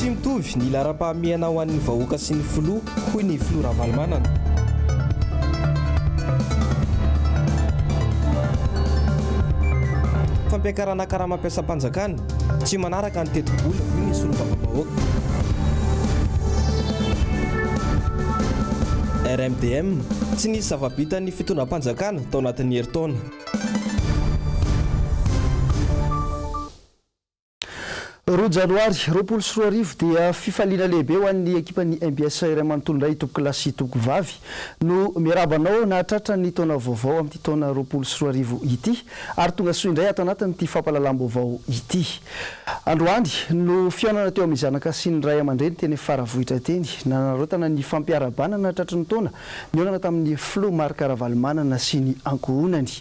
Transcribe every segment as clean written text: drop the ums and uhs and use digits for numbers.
Tsy mitovy ny laharam-pahamehana ho an'ny vahoaka sy ny filoha, hoy ny filoha Ravalomanana. Fampiakarana karamam-piasam-panjakana, tsy manaraka ny tetibola, hoy ny solombavambahoaka. RMDM, Tsy nisy zava-bitan'ny fitondram-panjakana tao anatin'ny herintaona. Roa janoary 2020 dia fifaliana lehibe ho an'ny ekipan'ny mbs iray manontolo indray tompokolahy sy tompokovavy no miarahaba anao nahatratra ny taona vaovao amin'ity taona 2020 ity ary tonga soa indray ato anatin'ity fampahalalam-baovao ity. Androany no fihaonana teo amin'ny zanaka sy ny ray aman-dreny teny Faravohitra teny nanararaotana ny fampiarahabana nahatratry ny taona nihaonana tamin'ny filoha Marc Ravalomanana sy ny ankohonany.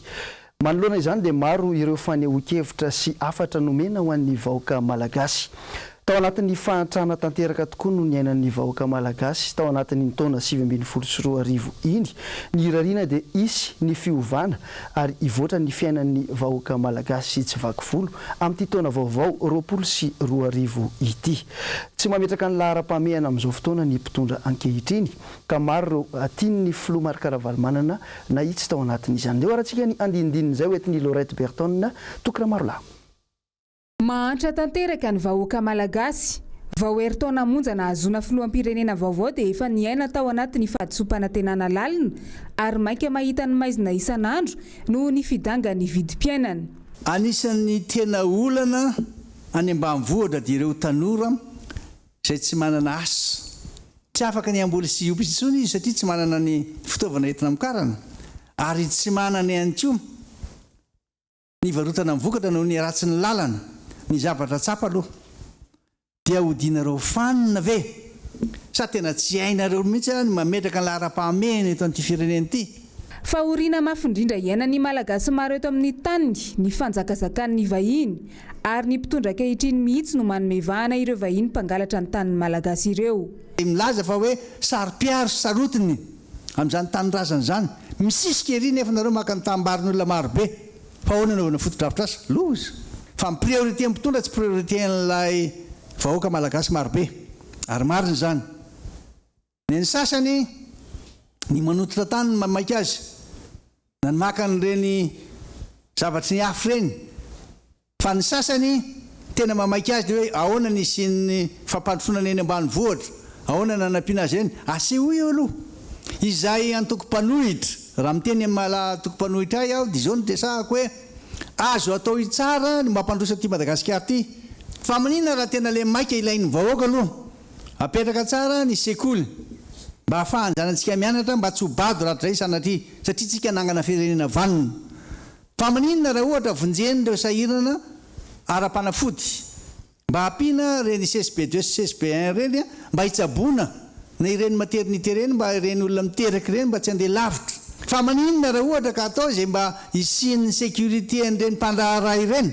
Manoloana izany dia maro ireo fanehoan-kevitra sy hafatra nomena ho an'ny vahoaka Malagasy. Tao anatin'ny fahantrana tanteraka tokoa no niainan'ny vahoaka Malagasy tao anatin'iny taona 2019 iny. Ny irariana dia hisy ny fiovana ary hivoatra ny fiainan'ny vahoaka Malagasy tsy vaky volo amin'ity taona vaovao 2020 ity. Tsy mametraka ny laharam-pahamehana amin'izao fotoana ny mpitondra ankehitriny ka maro ireo tian'ny filoha Marc Ravalomanana nahitsy tao anatin'izany. Ndeha hoarantsika ny andinindin'izay ho entin'i Laurette Berton, Toky Ramarolahy. Mahantra tanteraka ny vahoaka Malagasy. Vao herintaona monja nahazoana filoham-pirenena vaovao dia efa niaina tao anatin'ny fahadisoam-panantenana lalina ary mainka mahita ny maizina isan'andro noho ny fidangan'ny vidim-piainana. Anisan'ny tena olana any ambanivohitra dia ireo tanora izay tsy manana asa. Tsy afaka ny hamboly sy hiompy intsony izy satria tsy manana ny fitaovana entina hamokarana ary tsy manana ihany koa ny hivarotana ny vokatra noho ny haratsin'ny lalana. Ny zavatra tsapa aloha dia hodianareo fanina ve sa tena tsy hainareo mihitsy ny mametraka ny laharam-pahamehana eto amin'ity firenena ity? Fahoriana mafy indrindra iainan'ny Malagasy maro eto amin'ny taniny ny fanjakazakan'ny vahiny ary ny mpitondra ankehitriny mihitsy no manome vahana ireo vahiny mpangalatra ny tanin'ny Malagasy ireo. Milaza fa hoe saro-piaro sy sarotiny amin'izany tanindrazana izany. Misisika ery nefa nareo maka ny tanimbary-n'olona maro be. Fa ahoana anaovana fotodrafitrasa? Loza! Fa ny priorité ny mpitondra tsy priorité an'ilay vahoaka malagasy maro be. Ary marina izany. Ny an'ny sasany, ny manototra tany no maimaika azy, na ny maka an'ireny zavatry ny afo ireny. Fa ny sasany, tena mamaika azy dia hoe ahoana ny hisian'ny fampandrosoana ny eny ambanivohitra, ahoana ny hanampiana azy ireny. Asehoy eo aloha. Izay antoko mpanohitra, raha miteny amin'ny maha antoko mpanohitra ahy aho dia izao no resahako hoe, azo atao tsara ny mampandroso an'ity Madagasikara ity. Fa maninona raha tena ilay maika ilain'ny vahoaka aloha? Apetraka tsara ny sekoly mba ahafahan-janatsika mianatra mba tsy ho bado rahatrizay sanatria satria tsika nangana firenena vanona. Fa maninona raha ohatra vonjen'ireo sahirana ara-panafody mba ampiana ireny CSB deux sy CSB un ireny mba hitsaboana na ireny maternité ireny mba ireny olona miteraka ireny mba tsy handeha lavitra. Fa maninona raha ohatra ka atao izay mba hisian'ny sécurité an'ireny mpandraharaha ireny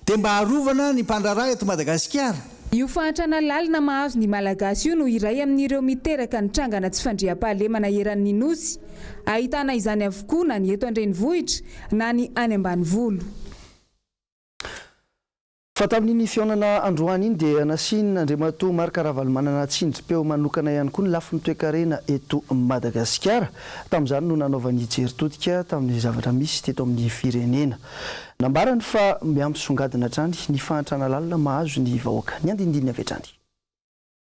dia mba arovana ny mpandraharaha eto Madagasikara. Io fahantrana lalina mahazo ny Malagasy io no iray amin'ireo miteraka ny trangana tsy fandriampahalemana eran'ny Nosy. Ahitana izany avokoa na ny eto an-drenivohitra na ny any ambanivolo. Fa tamin'iny fihaonana androany iny dia nasian'Andriamatoa Marc Ravalomanana tsindrim-peo manokana ihany koa ny lafiny toekarena eto Madagasikara. Tamin'izany no nanaovany jery todika tamin'ny zavatra misy teto amin'ny firenena. Nambarany fa mihampisongadina hatrany ny fahantrana lalina mahazo ny vahoaka. Ny andinindininy avy hatrany.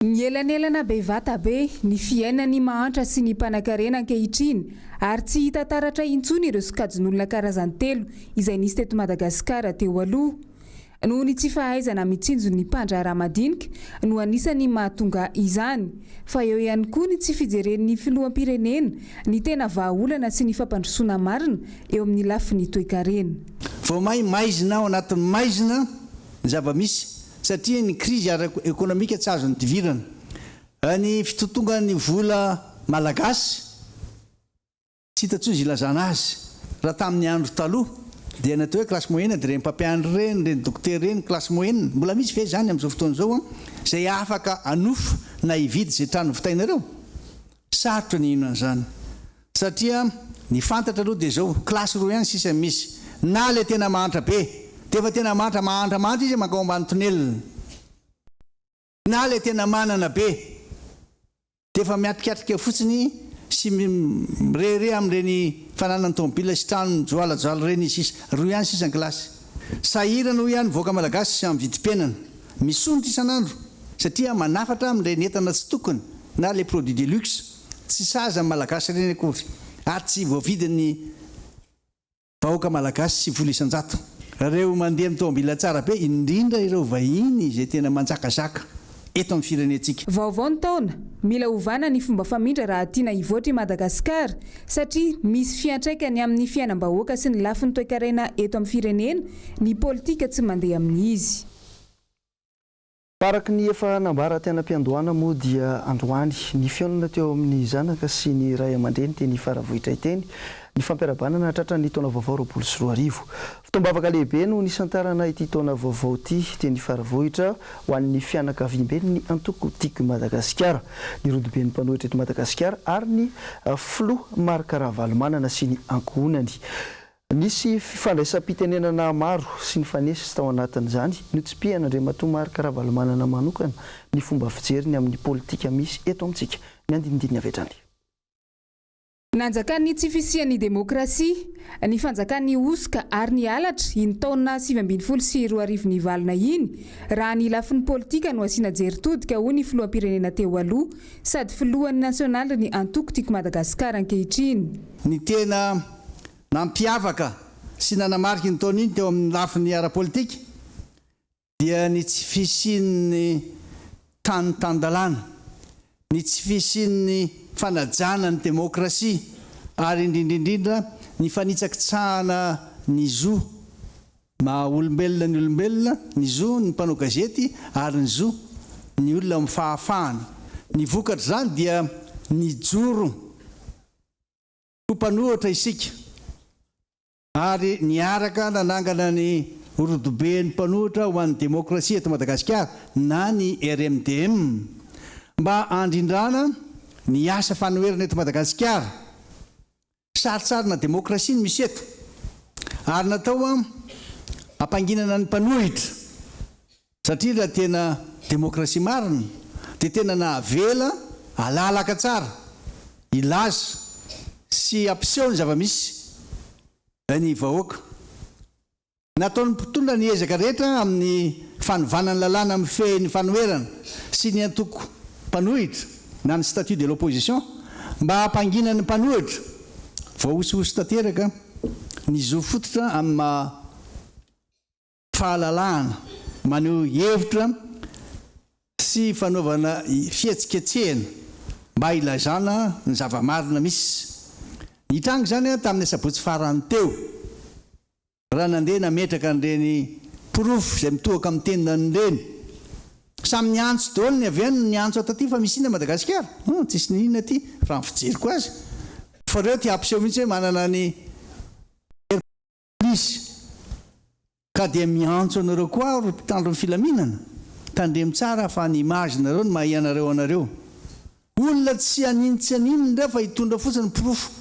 Mielanelana bevata be ny fiainan'ny mahantra sy ny mpanankarena ankehitriny ary tsy hita taratra intsony ireo sokajin'olona karazany telo izay nisy teto Madagasikara teo aloha. Noho ny tsy fahaizana mitsinjo ny mpandraharaha madinika no anisan'ny mahatonga izany. Fa eo ihany koa ny tsy fijeren'ny filoham-pirenena ny tena vahaolana sy ny fampandrosoana marina eo amin'ny lafiny toekarena. Vao may maizina ao anatin'ny maizina ny zava-misy satria ny krizy ara-ekonomika tsy azo nidivirana. Ny fitotongan'ny vola malagasy tsy hita intsony izay ilazana azy. Raha tamin'ny andro taloha dia ny atao hoe classe moyenne dia ireny mpampianatra ireny, ireny dokotera ireny, classe moyenne. Mbola misy ve izany amin'izao fotoana izao izay afaka hanofa na hividy izay trano vitainareo? Sarotra ny hino an'izany. Satria ny fantatra aloha dia izao, classe roa ihany sisa misy. Na ilay tena mahantra be, dia efa tena mahantra mahantra mahantra izy mankao ambany tonelina. Na ilay tena manana be dia efa miatrikatrika fotsiny sy mirehareha amin'ireny fananany tomobile sy trano mijoalajoala ireny izy sisa. Roa ihany sisa ny kilasy. Sahirana hoy ihany ny vahoaka malagasy amin'ny vidim-piainana. Misondrotra isan'andro satria manafatra amin'ireny entana tsy tokony na les produits de luxe tsy sahaza ny malagasy ireny akory ary tsy voavidin'ny Vahoaka Malagasy 90%. Reo mandeha amin'ny tomobil tsara be, indrindra ireo vahiny izay tena manjakazaka eto amin'ny firenentsika. Vaovao ny taona, mila ovana ny fomba famindra raha tiana hivoatra i Madagasikara satria misy fiantraikany amin'ny fiainam-bahoaka sy ny lafiny toekarena eto amin'ny firenena ny politika tsy mandeha amin'ny izy. Araka ny efa nambara teny am-piandohana moa dia androany ny fihaonana teo amin'ny zanaka sy ny ray aman-dreny teny Faravohitra teny ny fampiarahabana nahatratra ny taona vaovao 2020. Fotoam-bavaka lehibe no nisantarana ity taona vaovao ity teny Faravohitra ho an'ny fianakaviamben'ny antoko Tiako i Madagasikara, ny rodoben'ny mpanohitra eto Madagasikara ary ny filoha Marc Ravalomanana sy ny ankohonany. Nisy fifandraisam-pitenenana maro sy nifanesy tao anatin'izany. Notsipihan'Andriamatoa Marc Ravalomanana manokana ny fomba fijeriny amin'ny politika misy eto amintsika. Ny andinindininy avy hatrany. Nanjakan'ny tsy fisian'ny demokrasia, ny fanjakan'ny hosoka ary ny halatra iny taona 2019 nivalona iny, raha ny lafiny politika no asiana jery todika, hoy ny filoham-pirenena teo aloha sady filohan'ny nasionalin'ny antoko Tiako Madagasikara ankehitriny. Ny tena Nampiavaka sy nanamarika iny taona iny teo amin'ny lafiny ara-politika dia ny tsy fisian'ny tany tan-dalàna, ny tsy fisian'ny fanajana ny demokrasia ary indrindra indrindra ny fanitsakitsahana ny zo maha olombelona ny olombelona, ny zo ny mpanao gazety ary ny zo ny olona amin'ny fahafahana. Ny vokatr'izany dia nijoro. Ho mpanohitra isika ary niaraka nanangana ny Rodoben'ny mpanohitra ho an'ny demokrasia eto Madagasikara na ny RMDM mba handrindrana ny asa fanoherana eto Madagasikara. Sarintsarina demokrasia no misy eto ary natao hampanginana ny mpanohitra. Satria raha tena demokrasia marina dia tena nahavela alalaka tsara hilaza sy hampiseho ny zava-misy ny vahoaka. Nataon'ny mpitondra ny ezaka rehetra amin'ny fanovana ny lalàna mifehy ny fanoherana sy ny antoko mpanohitra na ny statut de l'opposition mba hampangina ny mpanohitra. Voahosihosy tanteraka ny zo fototra amin'ny maha Fahalalahana maneho hevitra sy fanaovana fihetsiketsehana mba hilazana ny zava-marina misy. Nitranga izany tamin'ny asabotsy farany teo, raha nandeha nametraka an'ireny porofo izay mitohaka amin'ny tendany ireny. Samy niantso daholo ny avy any no niantso taty fa misy inona Madagasikara? Hum, tsisy n'inona aty, raha ny fijeriko azy. Fa ireo te hampiseho mihitsy hoe manana ny Izy. Ka dia miantso anareo koa aho ry mpitandro ny filaminana, tandremo tsara fa ny image nareo no maha ianareo anareo. Olona tsy hanin tsy haninona ireo fa hitondra fotsiny ny porofo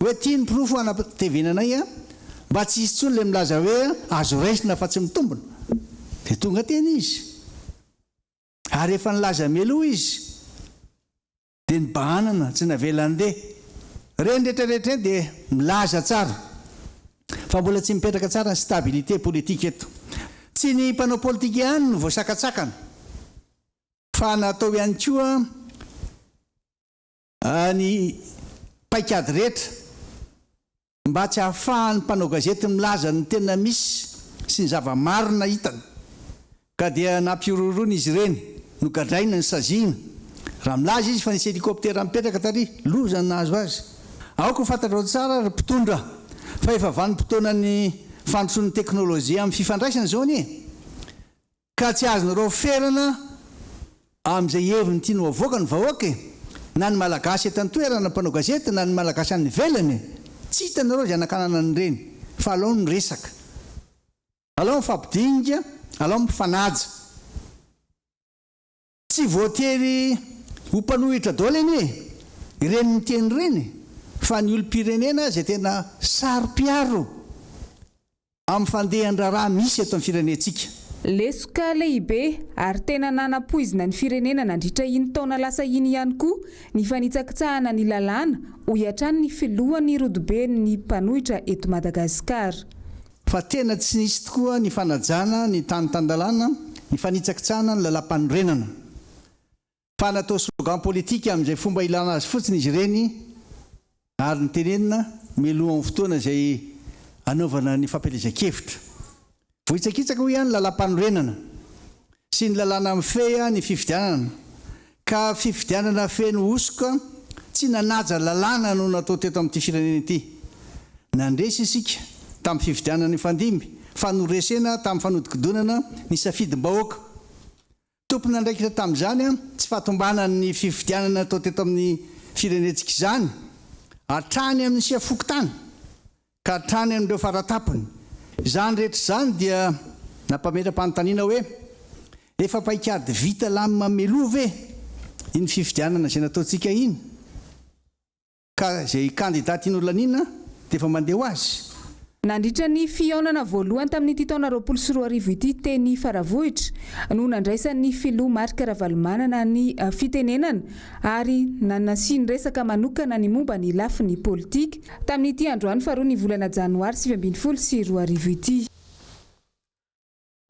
hoe ty ny porofo hanatevenanay a, mba tsy hisy intsony le milaza hoe azo raisina fa tsy mitombina. Dia tonga teny izy. Ary efa nilaza mialoha izy. Dia nibahanana, tsy navela handeha. Ireny rehetra rehetra ireny dia milaza tsara fa mbola tsy mipetraka tsara ny stabilité politique eto. Tsy ny mpanao politika ihany no voasakatsakana fa natao ihany koa ny paikady rehetra Mba tsy ahafahan'ny mpanao gazety milaza ny tena misy sy ny zava-marina hitany, ka dia nampihorohoroana izy ireny, nogadraina, nosaziana. Raha milaza izy fa nisy helikoptera nipetraka tary, loza ny nahazo azy. Aoka ho fantatrao tsara ry mpitondra fa efa vanim-potoanan'ny fandrosoan'ny teknolojia amin'ny fifandraisana izao anie. Ka tsy azonareo ferana amin'izay heviny tiany ho avoaka ny vahoaka e! Na ny Malagasy eto an-toerana mpanao gazety na ny Malagasy any ivelany e! Tsy hitanareo izay hanakanana an'ireny fa alao ny resaka. Alao mifampidinika, alao mifanaja. Tsy voatery ho mpanohitra daholo anie ireny miteny ireny fa ny olom-pirenena izay tena saro-piaro amin'ny fandehan-draharaha misy eto amin'ny firenentsika. Lesoka lehibe ary tena nanapoizina ny firenena nandritra iny taona lasa iny ihany koa ny fanitsakitsahana ny lalàna, hoy hatrany ny filohan'ny rodoben'ny mpanohitra eto Madagasikara. Fa tena tsy nisy tokoa ny fanajana ny tany tan-dalàna, ny fanitsakitsahana ny lalàmpanorenana. Fa natao slogan politika amin'izay fomba ilana azy fotsiny izy ireny ary notenenina mialohan'ny fotoana izay anaovana ny fampielezan-kevitra. Voahitsakitsaka hoy ihany ny lalàmpanorenana sy ny lalàna mifehy ny fifidianana ka fifidianana feno hosoka tsy nanaja lalàna no natao teto amin'ity firenena ity. Nandresy isika tamin'ny fifidianana nifandimby fa noresena tamin'ny fanodikodonana ny safidim-bahoaka. Tompon'andraikitra tamin'izany tsy fahatombanan'ny fifidianana natao teto amin'ny firenentsika izany, hatrany amin'ny sefo fokontany ka hatrany amin'ireo faratapony. Izany rehetra izany dia nampametra-panontaniana hoe, efa paikady vita lamina mialoha ve iny fifidianana izay nataontsika iny? Ka izay kandida tianao laniana dia efa mandeha ho azy. Nandritra ny fihaonana voalohany tamin'ity taona 2020 ity teny Faravohitra no nandraisan'ny filoha Marc Ravalomanana ny fitenenana ary nanasiany resaka manokana ny momba ny lafiny politika tamin'ity androany faharoa ny volana janoary 2019 ity.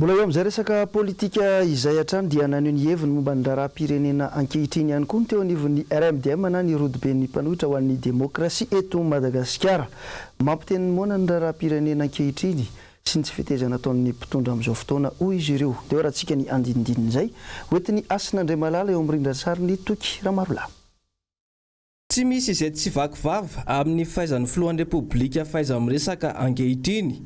Mbola eo amin'izay resaka politika izay hatrany dia naneho ny heviny momba ny raharaham-pirenena ankehitriny ihany koa ny teo anivon'ny RMDM na ny Rodoben'ny mpanohitra ho an'ny demokrasia eto Madagasikara. Mampiteny ny moana ny raharaham-pirenena ankehitriny sy ny tsy fetezana ataon'ny mpitondra amin'izao fotoana, hoy izy ireo. Dia hoarantsika ny andinindin'izay hoentin'i Hasina Andriamalala eo amin'ny rindran-tsarin'i Toky Ramarolahy. Tsy misy izay tsy vaky vava amin'ny fahaizan'ny filohan'ny Repoblika fahaiza-miresaka ankehitriny.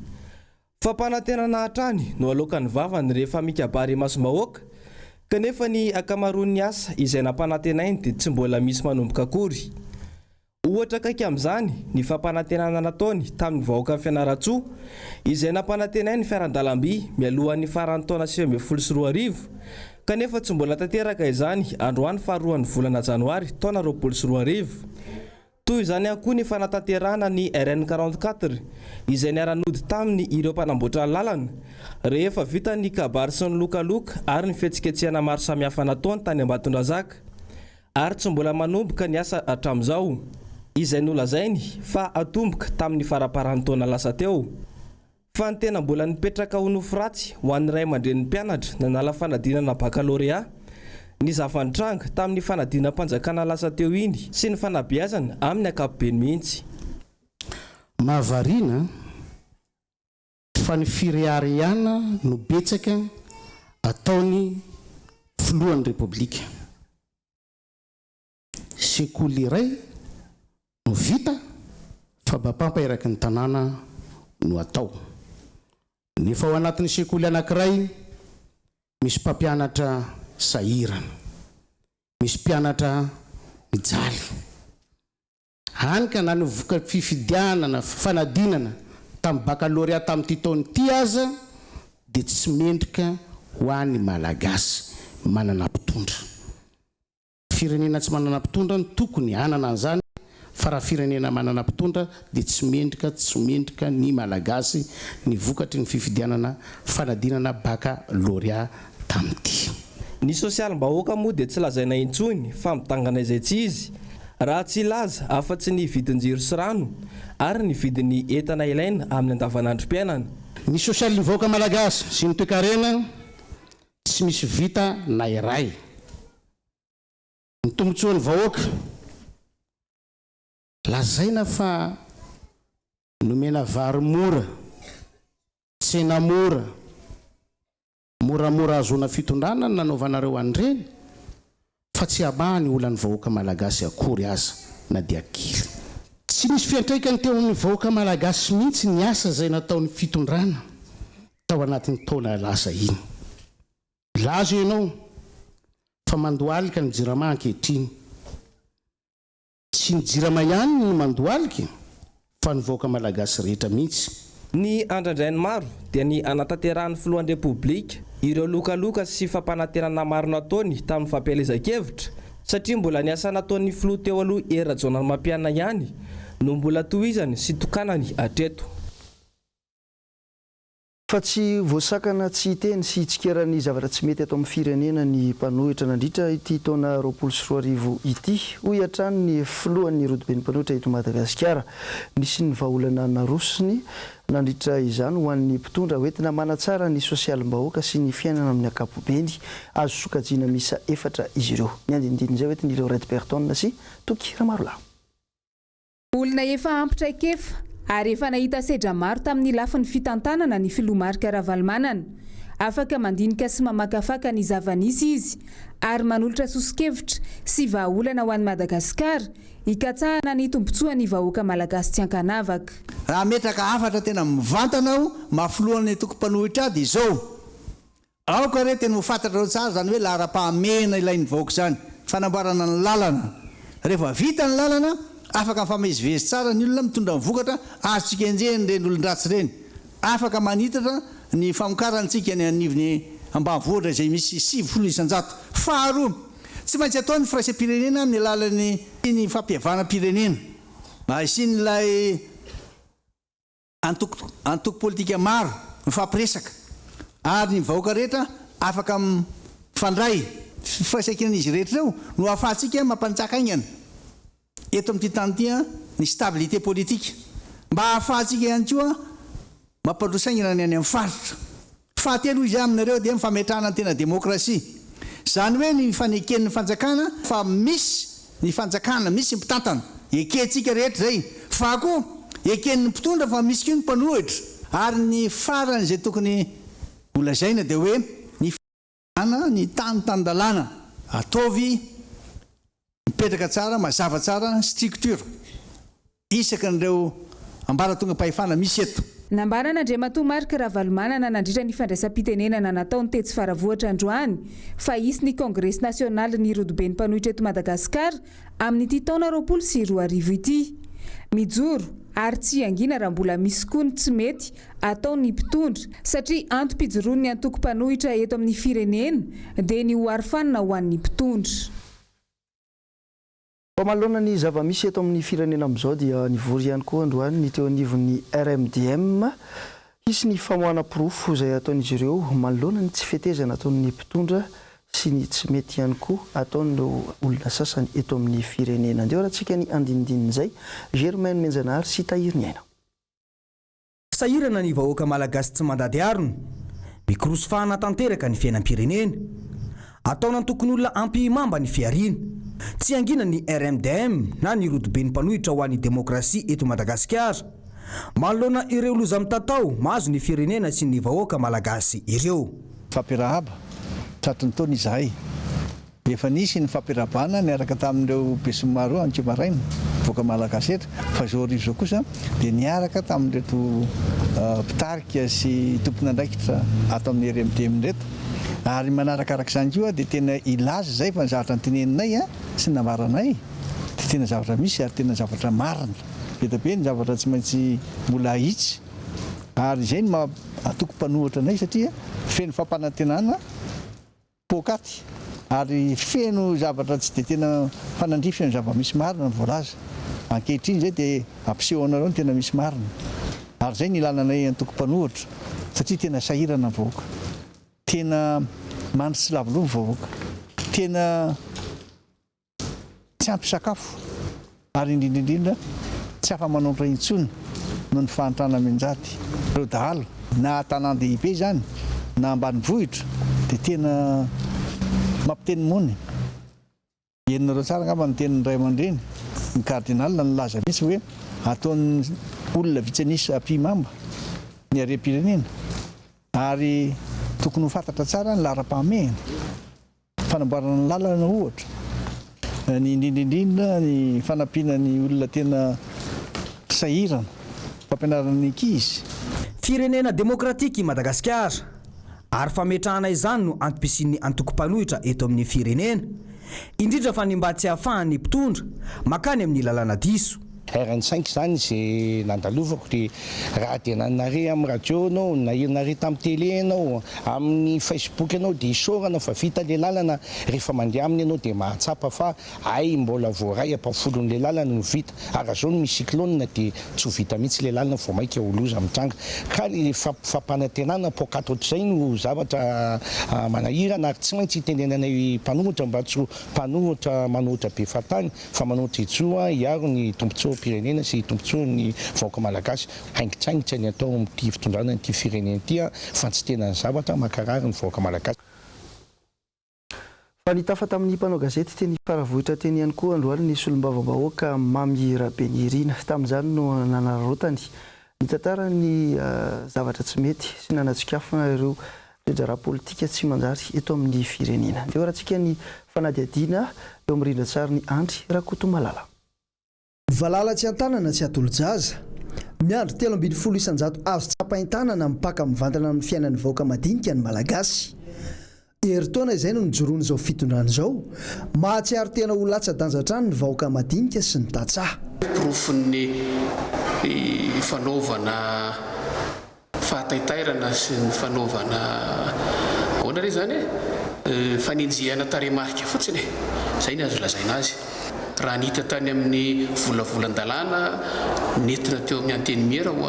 Fampanantenana hatrany no aloakan'ny vavany rehefa mikabary imasom-bahoaka, kanefa ny ankamaroan'ny asa izay nampanantenainy dia tsy mbola misy manomboka akory. Ohatra akaiky amin'izany ny fampanantenana nataony tamin'ny vahoakan'i Fianarantsoa izay nampanantenainy fiaran-dalamby mialohan'ny faran'ny taona 2019 kanefa tsy mbola tanteraka izany androany faharoan'ny volana janoary taona 2020. Toy izany ihany koa ny fanatanterahana ny RN 44 izay niara-nody taminy ireo mpanamboatra lalana rehefa vita ny kabary sy ny lokaloka ary ny fihetsiketsehana maro samihafa nataony tany Ambatondrazaka ary tsy mbola manomboka ny asa hatramin'izao izay nolazainy fa hatomboka tamin'ny faramparan'ny taona lasa teo. Fa ny tena mbola nipetraka ho nofy ratsy ho an'ny ray aman-drenin'ny mpianatra nanala fanadinana bakalorea, ny zava-nitranga tamin'ny fanadinam-panjakana lasa teo iny sy ny fanabeazana amin'ny ankapobeny mihitsy. Mahavariana fa ny fireharehana no betsaka ataony filohan'ny Repoblika. Sekoly iray no vita fa bapampa eraky ny tanàna no atao. Nefa ao anatin'ny sekoly anankiray misy mpampianatra sahirana, misy mpianatra mijaly. Hany ka na ny voka-pifidianana fanadinana tamin'ny bakalorea tamin'ity taona ity aza dia tsy mendrika ho an'ny Malagasy manana mpitondra. Firenena tsy manana mpitondra no tokony hanana an'izany fa raha firenena manana mpitondra dia tsy mendrika tsy mendrika ny Malagasy ny vokatry ny fifidianana fanadinana bakalorea tamin'ity. Ny sosialim-bahoaka moa dia tsy lazaina intsony fa midangana izay tsy izy, raha tsy hilaza afa-tsy ny vidin-jiro sy rano ary ny vidin'ny entana ilaina amin'ny andavanandrom-piainana. Ny sosialin'ny vahoaka Malagasy sy ny toekarena Tsy misy vita na iray. Ny tombotsoan'ny vahoaka. Lazaina fa nomena vary mora, tsena mora, moramora ahazoana fitondrana ny nanaovanareo an'ireny fa tsy hamaha ny olan'ny vahoaka malagasy akory aza na dia kely. Tsy nisy fiantraikany teo amin'ny vahoaka malagasy mihitsy ny asa izay nataon'ny fitondrana tao anatin'ny taona lasa iny. Milaza ianao fa mandohalika ny jirama ankehitriny. Tsy ny jirama ihany no mandohalika fa ny vahoaka malagasy rehetra mihitsy. Ny andrandrain'ny maro dia ny hanatanterahan'ny filohan'ny Repoblika ireo lokaloka sy fampanantenana maro nataony tamin'ny fampielezan-kevitra satria mbola ny asa nataon'ny filoha teo aloha Hery Rajaonarimampianina ihany no mbola tohizany sy tokanany hatreto. Fa tsy voasakana tsy hiteny sy hitsikera ny zavatra tsy mety ato amin'ny firenena ny mpanohitra nandritra ity taona 2020 ity, hoy hatrany ny filohan'ny Rodoben'ny mpanohitra eto Madagasikara. Nisy ny vahaolana narosony nandritra izany ho an'ny mpitondra hoentina manatsara ny sosialim-bahoaka sy ny fiainana amin'ny ankapobeny. Azo sokajiana miisa efatra izy ireo. Ny andinindin'izay hoentin'i Laurette Berton sy Toky Ramarolahy. Olona efa ampy traikefa ary efa nahita sedra maro tamin'ny lafiny fitantanana ny filoha Marc Ravalomanana. Afaka mandinika sy mamakafaka ny zava-nisy izy ary manolotra soso-kevitra sy vahaolana ho an'i Madagasikara hikatsahana ny tombontsoan'ny vahoaka malagasy tsy ankanavaka. Raha hametraka hafatra tena mivantana aho maha filohan'ny antoko mpanohitra ahy dia izao, Aoka re tena ho fantatrareo tsara izany hoe laharam-pahamehana ilain'ny vahoaka izany, fanamboarana ny lalana. Rehefa vita ny lalana, afaka mifamezivezy tsara ny olona mitondra ny vokatra, azontsika enjehina ireny olon-dratsy ireny. Afaka manitatra ny famokarantsika any anivon'ny ambanivohitra izay misy 90%. Faharoa, tsy maintsy atao ny firaisam-pirenena amin'ny alalan'ny ny fampihavanam-pirenena. Mba hisian'ilay. Antoko antoko politika maro mifampiresaka ary ny vahoaka rehetra afaka mifandray. Firaisankinan'izy rehetra ireo no ahafahantsika mampanjaka haingana eto amin'ity tany ity ny stabilité politique mba ahafahantsika ihany koa mampandroso haingana ny any amin'ny faritra. Fahatelo hoy izahay aminareo dia ny fametrahana ny tena demokrasia. Izany hoe ny faneken'ny fanjakana fa misy ny fanjakana, misy ny mpitantana. Ekentsika rehetra izay. Fa koa eken'ny mpitondra fa misy koa ny mpanohitra. Ary ny farany izay tokony holazaina dia hoe ny. Ana ny tany tan-dalàna. Ataovy mipetraka tsara, mazava tsara ny structure isaky an'ireo ambaratongam-pahefana misy eto. Nambaran'Andriamatoa Marc Ravalomanana nandritra ny fandraisam-pitenenana nataony tetsy Faravohitra androany fa hisy ny Kongresy nasionalin'ny rodoben'ny mpanohitra eto Madagasikara amin'ity taona 2020 ity. Mijoro ary tsy hangina raha mbola misy koa ny tsy mety ataon'ny mpitondra satria antom-pijoroan'ny antoko mpanohitra eto amin'ny firenena dia ny ho arofanina ho an'ny mpitondra. Fa manoloana ny zava-misy eto amin'ny firenena amin'izao dia nivory ihany koa androany ny teo anivon'ny RMDM. Hisy ny famoahana porofo izay ataon'izy ireo manoloana ny tsy fetezana ataon'ny mpitondra sy ny tsy mety ihany koa ataon'ireo olona sasany eto amin'ny firenena. Andeha horatsika ny andinindinin'izay, Germain Nomenjanahary sy Tahiry Ny Aina. Sahirana ny vahoaka malagasy tsy mandady harona. Mikorosy fahana tanteraka ny fiainam-pirenena. Ataon'antokon'olona ampihimamba ny fihariana. Tsy hangina ny RMDM na ny rodoben'ny mpanohitra ho an'ny demokrasia eto Madagasikara. Manoloana ireo loza mitatao mahazo ny firenena sy ny vahoaka malagasy ireo. Mifampirahaba tratry ny taona izahay. Efa nisy ny fampirahabana niaraka tamin'ireo besinimaro anio maraina, vahoaka malagasy rehetra, fa izao hariva izao kosa dia niaraka tamin'ireto mpitarika sy tompon'andraikitra ato amin'ny RMDM ireto. Ary manarakaraka izany koa dia tena hilaza izay fa ny zavatra noteneninay sy nambaranay dia tena zavatra misy ary tena zavatra marina. Be dia be ny zavatra tsy maintsy mbola ahitsy ary izay no maha antoko mpanohitra anay satria feno fampanantenana poakaty ary feno zavatra tsy dia tena mifanandrify amin'ny zava-misy marina ny voalaza. Ankehitriny izay dia ampiseho anareo ny tena misy marina ary izay no ilana anay antoko mpanohitra satria tena sahirana ny vahoaka. Tena mandry tsy lavo loha ny vahoaka. Tena. Tsy ampy sakafo ary indrindra indrindra tsy afa-manoatra intsony noho ny fahantrana mianjady. Ireo dahalo, na tanàn-dehibe izany na ambanivohitra dia tena mampiteny mony. Henonareo tsara angamba ny tenin'ny ray aman-dreny, ny cardinal nilaza mihitsy hoe ataon'ny olona vitsy an'isa ampihimamba ny harem-pirenena ary tokony ho fantatra tsara ny laharam-pahamehana. Fanamboarana ny lalana ohatra, ny indrindra indrindra ny fanampiana ny olona tena sahirana, fampianarana ny ankizy. Firenena demokratika i Madagasikara ary fametrahana izany no antom-pisian'ny antoko mpanohitra eto amin'ny firenena, indrindra fa ny mba tsy hahafahan'ny mpitondra makany amin'ny lalana diso. RN cinq izany izay nandalovako dia raha dia nare amin'ny radio ianao, na nare tamin'ny télé ianao, amin'ny facebook ianao dia isaorana fa vita ilay lalana, rehefa mandeha aminy ianao dia mahatsapa fa hay mbola vao iray ampahafolon'ilay lalana no vita, ary raha izao no misy cyclone dia tsy ho vita mihitsy ilay lalana vao mainka ho loza mitranga. Ka ilay fampanantenana poakaty ohatr'izay no zavatra manahirana ary tsy maintsy itenenanay mpanohitra mba tsy ho mpanohitra manohitra be fahatany fa manohitra hijoro hiaro ny tombontsoam-pirenena sy tombontsoan'ny vahoaka malagasy. Haingitsaingitra ny atao amin'ity fitondrana an'ity firenena ity fa tsy tena ny zavatra mankarary ny vahoaka malagasy. Fa nitafa tamin'ny mpanao gazety teny Faravohitra teny ihany koa androany ny solombavambahoaka Mamy Rabenirina. Tamin'izany no nanararaotany nitantara ny zavatra tsy mety sy nanatsikafona ireo toe-draharaha politika tsy manjary eto amin'ny firenena. Ndeha horatsika ny fanadihadiana eo amin'ny rindran-tsarin'i Andry Rakotomalala. Valala tsy an-tanana tsy atolo-jaza. Miandry 13% azo tsapain-tanana mipaka mivantana amin'ny fiainan'ny vahoaka madinika ny Malagasy. Herintaona izay no nijoroan'izao fitondrana izao, mahatsiaro tena ho latsa-danja hatrany ny vahoaka madinika sy ny tantsaha. Porofon'ny fanaovana Fahataitairana sy ny fanaovana ahoana re izany e? Fanenjehana tarehimarika fotsiny e! Izay ny azo lazaina azy. Raha ny hita tany amin'ny volavolan-dalàna nentina teo amin'ny Antenimiera ho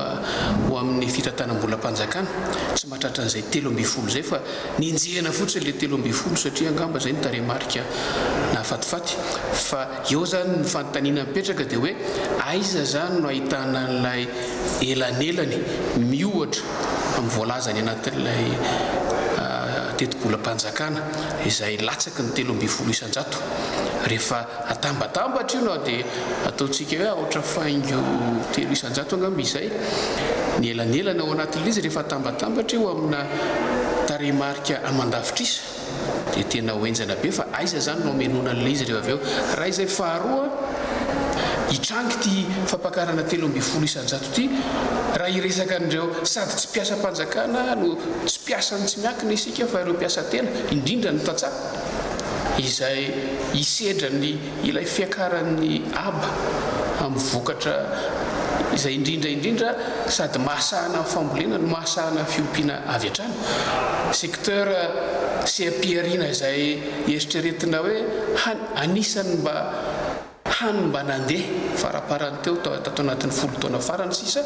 ho amin'ny fitantanam-bolam-panjakana, tsy mahatratra an'izay 13 izay fa nenjehina fotsiny ilay 13 satria angamba izay no tarehimarika nahafatifaty. Fa eo izany ny fanontaniana mipetraka dia hoe aiza izany no ahitana an'ilay elanelany miohatra amin'ny voalaza any anatin'ilay tetibolam-panjakana izay latsaky ny 13%. Rehefa atambatambatra io na dia ataontsika hoe aotra faingo 3% angamba izay ny elanelana ao anatin'ilay izy, rehefa atambatambatra io amina tarehimarika aman-davitrisa dia tena ho henjana be fa aiza izany no hamenoana an'ilay izy rehefa avy eo? Raha izay faharoa, hitranga ity fampakarana 13% ity raha hiresaka an'ireo sady tsy mpiasam-panjakana no tsy mpiasan'ny tsy miankina isika fa ireo mpiasa tena, indrindra ny tantsaha izay hisedra ny ilay fiakaran'ny haba amin'ny vokatra izay indrindra indrindra sady mahasahana ny fambolena no mahasahana ny fiompiana avy hatrany. Secteur seha-pihariana izay eritreretina hoe anisan'ny mba hany mba nandeha faraparany teo tato anatin'ny folo taona farany sisa,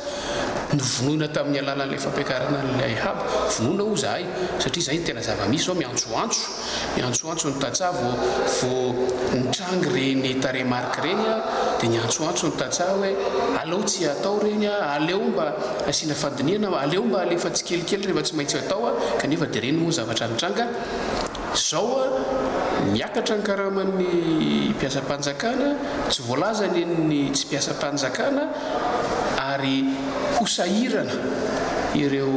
novonoina tamin'ny alalan'ilay fampiakarana an'ilay haba. Vonoina hoy izahay satria izay no tena zava-misy izao, miantsoantso, miantsoantso ny tantsaha vao vao nitranga ireny tarehimarika ireny dia niantsoantso ny tantsaha hoe aleo tsy hatao ireny, aleo mba asiana fandinihana, aleo mba alefa tsikelikely rehefa tsy maintsy atao kanefa dia ireny moa ny zavatra nitranga. Izao miakatra ny karaman'ny mpiasam-panjakana, tsy voalaza ny an'ny tsy mpiasam-panjakana ary ho sahirana ireo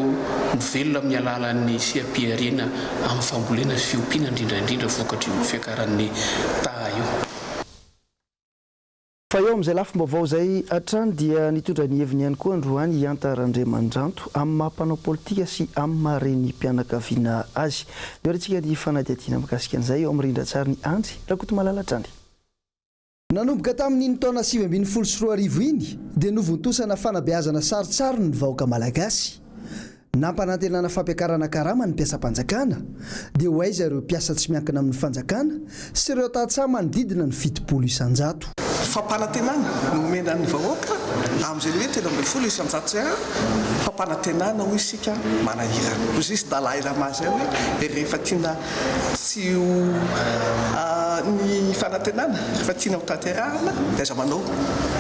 mivelona amin'ny alalan'ny seha-pihariana amin'ny fambolena sy fiompiana indrindra indrindra vokatr'io fiakaran'ny taha io. Fa eo amin'izay lafim-baovao izay hatrany dia nitondra ny heviny ihany koa androany i Hanta Randriamandranto amin'ny maha mpanao politika sy amin'ny maha renim-pianakaviana azy. Mihoarintsika ny fanadihadiana mikasika an'izay eo amin'ny rindran-tsarin'i Andry Rakotomalala hatrany. Nanomboka tamin'iny taona 2019 iny dia novontosana fanabeazana sarotsarony ny vahoaka malagasy. Nampanantenana fampiakarana karama ny mpiasam-panjakana, dia ho aiza ireo mpiasa tsy miankina amin'ny fanjakana sy ireo tantsaha manodidina ny 70%. Fampanantenana no omena ny vahoaka amin'izay hoe 13% izay an, fampanantenana hoy isika manahirana. Hoy izy Dalai Lama izay hoe rehefa tiana tsy ho ny fanantenana, rehefa tiana ho tanterahana dia aza manao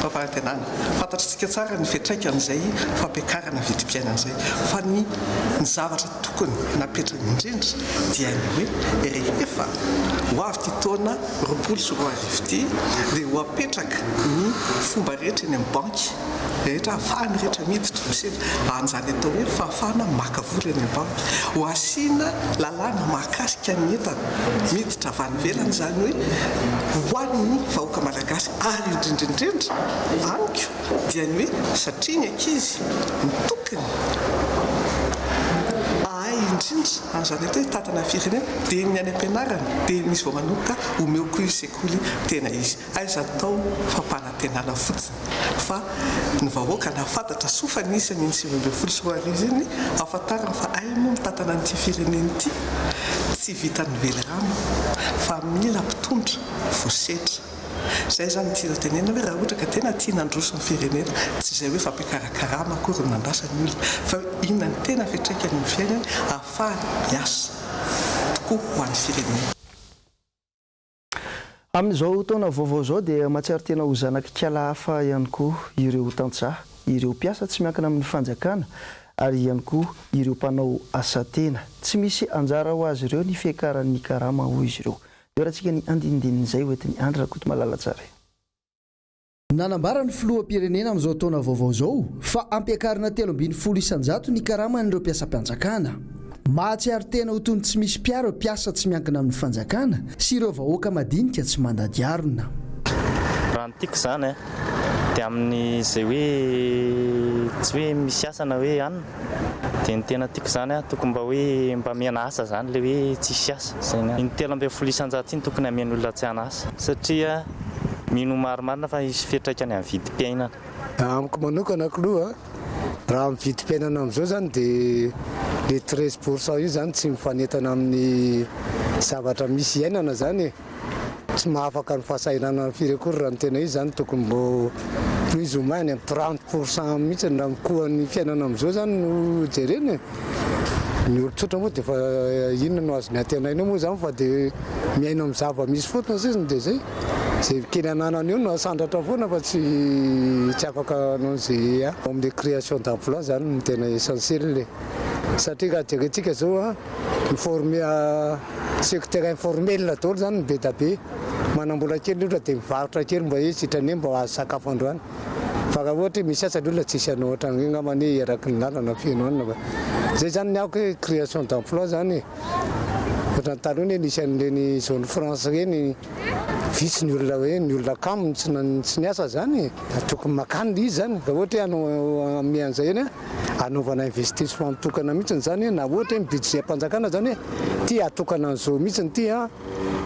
fampanantenana. Fantatr'tsika tsara ny fiantraikan'izay fampiakarana vidim-piainana izay, fa ny ny zavatra tokony napetrany indrindra dia ny hoe rehefa ho avy ity taona 2020 ity dia ho apetraka ny fomba rehetra eny amin'ny banky rehetra ahafahan'ny rehetra miditra misedra an'izany atao hoe fahafahana maka vola eny amin'ny banky, ho asiana lalàna mahakasika ny entana miditra avy any ivelany izany hoe ho an'ny vahoaka malagasy ary indrindra indrindra amiko dia ny hoe satria ny ankizy no tokony hahay indrindra. indrindra amin'izany atao hoe hitantana ny firenena dia ny any am-pianarana dia misy vao manomboka omeo koa io sekoly tena izy. Aiza atao fampanantenana fotsiny fa ny vahoaka nahafantatra soa fa nisy an'iny 2019 iny ahafantarany fa hay moa mitantana an'ity firenena ity tsy vitan'ny velirano fa mila mpitondra voasedra. Izay izany no tiana tenenina hoe raha ohatra ka tena tiana handroso ny firenena tsy izay hoe fampiakaran-karama akory no nandrasan'ny olona fa hoe inona no tena fiantraikany amin'ny fiainany ahafahany miasa tokoa ho an'ny firenena. Amin'izao taona vaovao izao dia mahatsiaro tena ho zanak'ikala hafa ihany koa ireo tantsaha, ireo mpiasa tsy miankina amin'ny fanjakana ary ihany koa ireo mpanao asa tena. Tsy misy anjara ho azy ireo ny fiakaran'ny karama hoy izy ireo. Hihaorantsika ny andinindinin'izay hoentin'i Andry Rakotomalala Tsara. Nanambara ny filoham-pirenena amin'izao taona vaovao izao fa hampiakarina 13% ny karaman'ireo mpiasam-panjakana. Mahatsiaro tena ho toy ny tsy misy mpiaro ireo mpiasa tsy miankina amin'ny fanjakana sy ireo vahoaka madinika tsy mandady harona. Raha ny tiako izany dia amin'izay hoe tsy hoe misy asa na hoe anona dia ny tena tiako izany tokony mba hoe mba amena asa izany ilay hoe tsisy asa. Izay ny ahy. Iny 13% iny tokony amena olona tsy an'asa satria Mino marimarina fa hisy fiantraikany amin'ny vidim-piainana. Amiko manokana k'loha, raha amin'ny vidim-piainana amin'izao izany dia le 13 pour cent io izany tsy mifanentana amin'ny zavatra misy iainana izany e! Tsy mahafaka ny fahasahiranana firy akory raha ny tena izy izany, tokony mbô plus ou moins any amin'ny 30 pour cent mihitsy raha mikohan'ny fiainana amin'izao izany no jerena e! Ny olon-tsotra moa dia efa inona no azony antenaina eo moa izany fa dia miaina amin'ny zava-misy fotsiny sisa dia izay. Izay kely ananany eo no asandratra foana fa tsy tsy afaka hanao izay ao amin'ilay création d'emploi izany no tena essentiel e. Satria raha jerentsika izao an, ny former secteur informel daholo izany no be da be. Manam-bola kely ny olona dia mivarotra kely mba hoe sitrany hoe mba azo sakafo androany. Fa raha ohatra hoe misy asa ny olona tsisy hanao ohatran'ireny angamba anie eraky ny lalana feno anona fa izay izany ny ahako hoe création d'emploi izany e. Ohatran'ny taloha anie nisy an'ireny zone franche ireny, vitsy ny olona hoe ny olona kamo no tsy tsy niasa izany e. Tokony makany ilay izy izany, raha ohatra hoe hanao hanome an'izay eny an, hanaovana investissement mitokana mihitsy izany na ohatra hoe ny budget-mpanjakana izany hoe ity hatokana an'izao mihitsy ity an.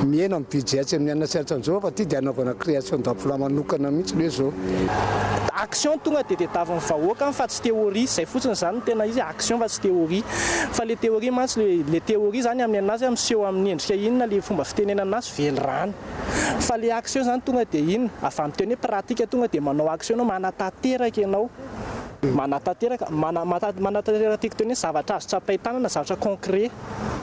Mihena ny budget atsy amin'ny anona sy atsy amin'izao fa aty dia hanaovana création d'emploi manokana mihitsy hoe zao. Action tonga dia tediavin'ny vahoaka fa tsy théorie, zay fotsiny zany no tena izy, action fa tsy théorie. Fa le théorie mantsy le le théorie zany amin'ny anazy miseho amin'ny endrika inona le fomba fitenenana azy velirano. Fa le action zany tonga dia inona, avy amin'ny teny hoe pratique tonga dia manao action ianao, manatanteraka ianao. Manatanteraka, mana, manatanteraka tiako teny hoe zavatra azo tsapain-tanana, zavatra concret.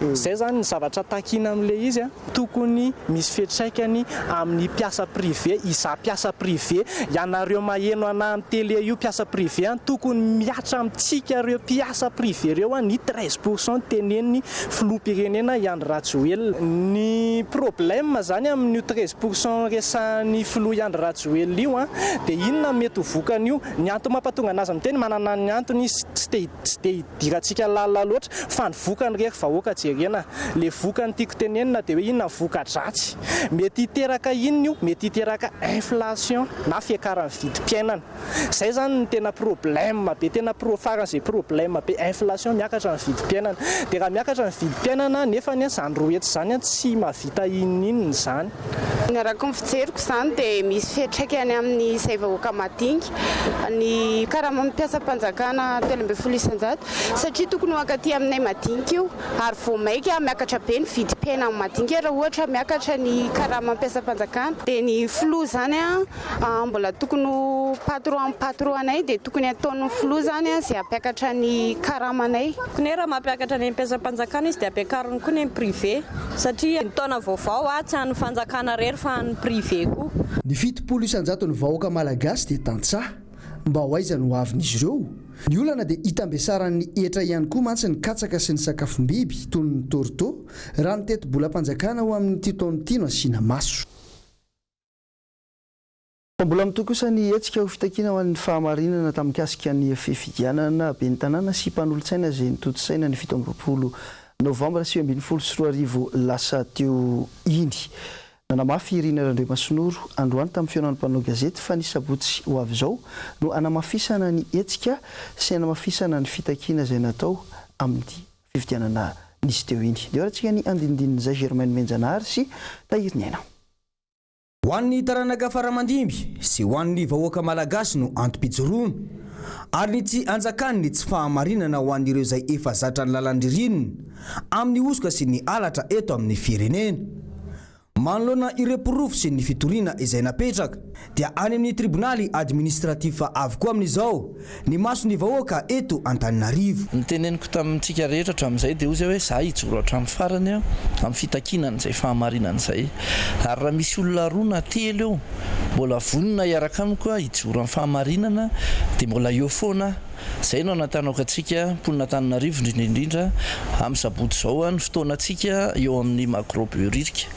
Izay izany ny zavatra takiana amin'ilay izy, tokony misy fiantraikany amin'ny mpiasa privé, izaho mpiasa privé, ianareo maheno anah amin'ny télé io mpiasa privé an, tokony mihatra amintsika ireo mpiasa privé ireo an ny 13 pour cent tenenin'ny filoham-pirenena i Andry Rajoelina. Ny problème izany amin'io 13 pour cent resahan'ny filoha i Andry Rajoelina io an, dia inona no mety ho vokan'io? Ny antony mampatonga anazy miteny, manana ny antony izy, tsy te tsy dia hidirantsika lalina loatra fa ny vokany re ry vahoaka jerena, le vokany tiako tenenina dia hoe inona ny voka-dratsy, mety hiteraka inona io, mety hiteraka inflation na fiakaran'ny vidim-piainana, zay zany no tena problème be, tena pro faran'izay problème be, inflation miakatra ny vidim-piainana, dia raha miakatra ny vidim-piainana nefany zany 200 zany tsy mahavita inoninona izany. Ny araka ny fijeriko izany dia misy fiantraikany amin'izay vahoaka madinika ny karaman'ny mpiasam-panjakana 13% satria tokony ho ankaty aminay madinika io ary vao maika miakatra be ny vidim-piainan'ny madinika raha ohatra miakatra ny karaman'ny mpiasam-panjakana. Dia ny filoha izany mbola tokony ho patron amin'ny patron anay dia tokony ataon'ny filoha izany izay hampiakatra ny karamanay. Tokony hoe raha mampiakatra ny mpiasam-panjakana izy dia ampiakariny koa ny privé. Satria ny taona vaovao a, tsy an'ny fanjakana irery fa an'ny privé koa. Ny 70 isan-jaton'ny vahoaka malagasy dia tantsaha. Mba ho aiza no hoavin'izy ireo? Ny olana dia itambesaran'ny hetra ihany koa mantsy ny katsaka sy ny sakafom-biby toy ny torto, raha ny tetibolam-panjakana ho amin'ity taona ity no asiana maso. Fa mbola mitohy kosa ny hetsika ho fitakiana ho an'ny fahamarinana tamin'ny-mikasika ny fifidianana ben'ny tanàna sy mpanolotsaina izay notontosaina ny 27 novambra 2019 lasa teo iny. Nanamafy i Rina Randriamasinoro androany tamin'ny fihaonan'ny mpanao gazety fa ny sabotsy ho avy izao no hanamafisana ny hetsika sy hanamafisana ny fitakiana izay natao amin'ity fifidianana. nisy teo iny. Dia horatsika ny andinindin'izay Germain Nomenjanahary sy Tahiriniaina. Ho an'ny taranaka faramandimby sy ho an'ny vahoaka malagasy no antom-pijoroana, ary ny tsy hanjakan'ny tsy fahamarinana ho an'ireo izay efa zatra ny lalan-dririnina amin'ny hosoka sy ny halatra eto amin'ny firenena. Manoloana ireo porofo sy ny fitoriana izay napetraka, dia any amin'ny tribonaly administratif avokoa amin'izao ny mason'ny vahoaka eto Antananarivo. Ny teneniko tamintsika rehetra hatramin'izay dia hoy izay hoe za hijoro hatramin'ny farany aho amin'ny fitakiana an'izay fahamarinana izay. Ary raha misy olona roa na telo eo mbola vonona hiaraka amiko hijoro amin'ny fahamarinana dia mbola eo foana aho. Izay no anantanako antsika mponin'Antananarivo indrindra indrindra amin'ny sabotsy izao ny fotoanantsika eo amin'ny Magro Behoririka.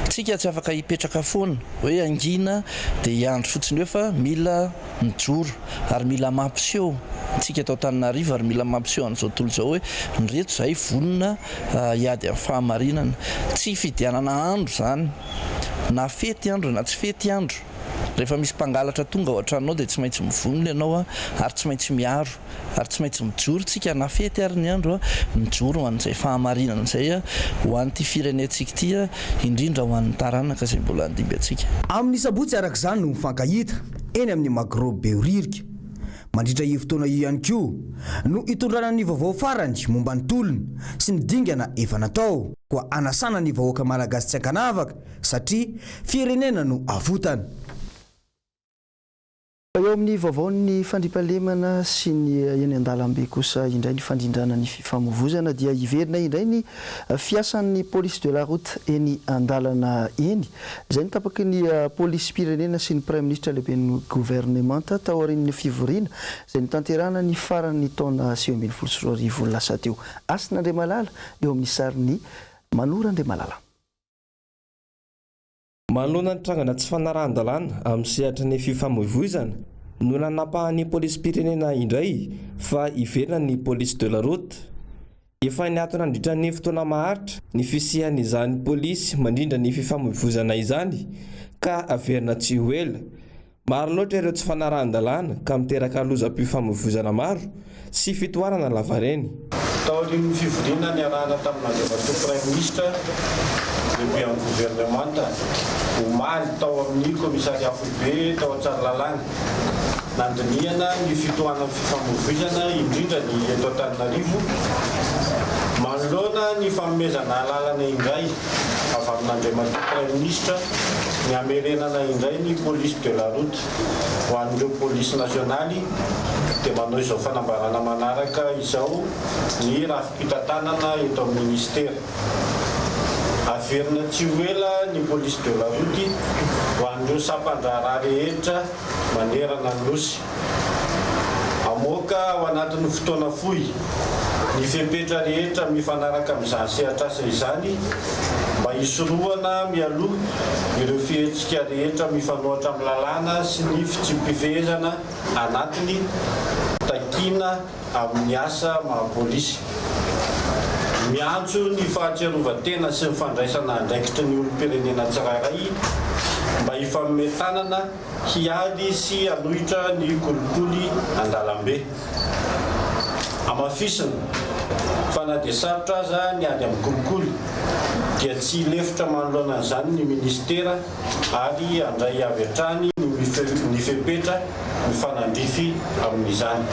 Tsika tsy afaka hipetraka foana hoe hangina dia hiandry fotsiny eo fa mila mijoro ary mila mampiseho antsika eto Antananarivo ary mila mampiseho an'izao tontolo izao hoe ireto izahay vonona hiady amin'ny fahamarinana. Tsy hifidianana andro izany na fety andro na tsy fety andro. Rehefa misy mpangalatra tonga ao an-tranonao dia tsy maintsy mivonona ianao ary tsy maintsy miaro ary tsy maintsy mijoro tsika na fety ary ny andro mijoro ho an'izay fahamarinana izay ho an'ity firenentsika ity indrindra ho an'ny taranaka izay mbola handimby antsika. Amin'ny sabotsy araka izany no mifankahita eny amin'ny Magro Behoririka. Mandritra io fotoana io ihany koa no hitondrana ny vaovao farany momba ny tolona sy ny dingana efa natao. Koa anasana ny vahoaka malagasy tsy ankanavaka satria firenena no avotana. Fa eo amin'ny vaovaon'ny fandriampahalemana sy ny eny an-dalambe kosa indray ny fandrindrana ny fifamoivozana dia hiverina indray ny fiasan'ny police de la route eny an-dalana eny. Izay no tapaky ny polisim-pirenena sy ny praiminisitra lehiben'ny governemanta taorian'ny fivoriana izay notanterahana ny faran'ny taona 2019 lasa teo. Hasina Andriamalala eo amin'ny sarin'i Manoro Andriamalala. Manoloana ny trangana tsy fanarahan-dalàna amin'ny sehatry ny fifamoivoizana no nanapahan'ny polisim-pirenena indray fa hiverina ny police de la route. Efa niato nandritra ny fotoana maharitra ny fisian'izany polisy mandrindra ny fifamoivoizana izany ka haverina tsy ho ela. Maro loatra ireo tsy fanarahan-dalàna ka miteraka lozam-pifamoivoizana maro sy fitohanana lavareny. Taorian'ny fivoriana niarahana tamin'Andriamatoa Praiminisitra, Lehiben'ny Governemanta, omaly tao amin'ny Commissariat foibe tao Tsaralalàna, nandinihana ny fitohanan'ny fifamoivoizana, indrindra ny eto Antananarivo, manoloana ny fanomezana alalana indray avy amin'Andriamatoa Praiminisitra ny hamerenana indray ny police de la route ho an'ireo polisy nasionaly dia manao izao fanambarana manaraka izao ny rafi-pitantanana eto amin'ny minisitera. Haverina tsy ho ela ny police de la route ho an'ireo sampan-draharaha rehetra manerana ny Nosy. Hamoaka ao anatin'ny fotoana fohy ny fepetra rehetra mifanaraka amin'izany sehatr'asa izany mba hisorohana mialoha ireo fihetsika rehetra mifanohatra amin'ny lalàna sy ny fitsipi-pifehezana anatiny takiana amin'ny asa maha-polisy. Miantso ny fahatsiarovan-tena sy ny fandraisana andraikitry ny olom-pirenena tsirairay mba hifanome tanana hiady sy hanohitra ny kolikoly an-dalambe. Hamafisina fa na dia sarotra aza ny ady amin'ny kolikoly dia tsy hilefitra manoloana an'izany ny minisitera ary handray avy hatrany ny fepetra mifanandrify amin'izany.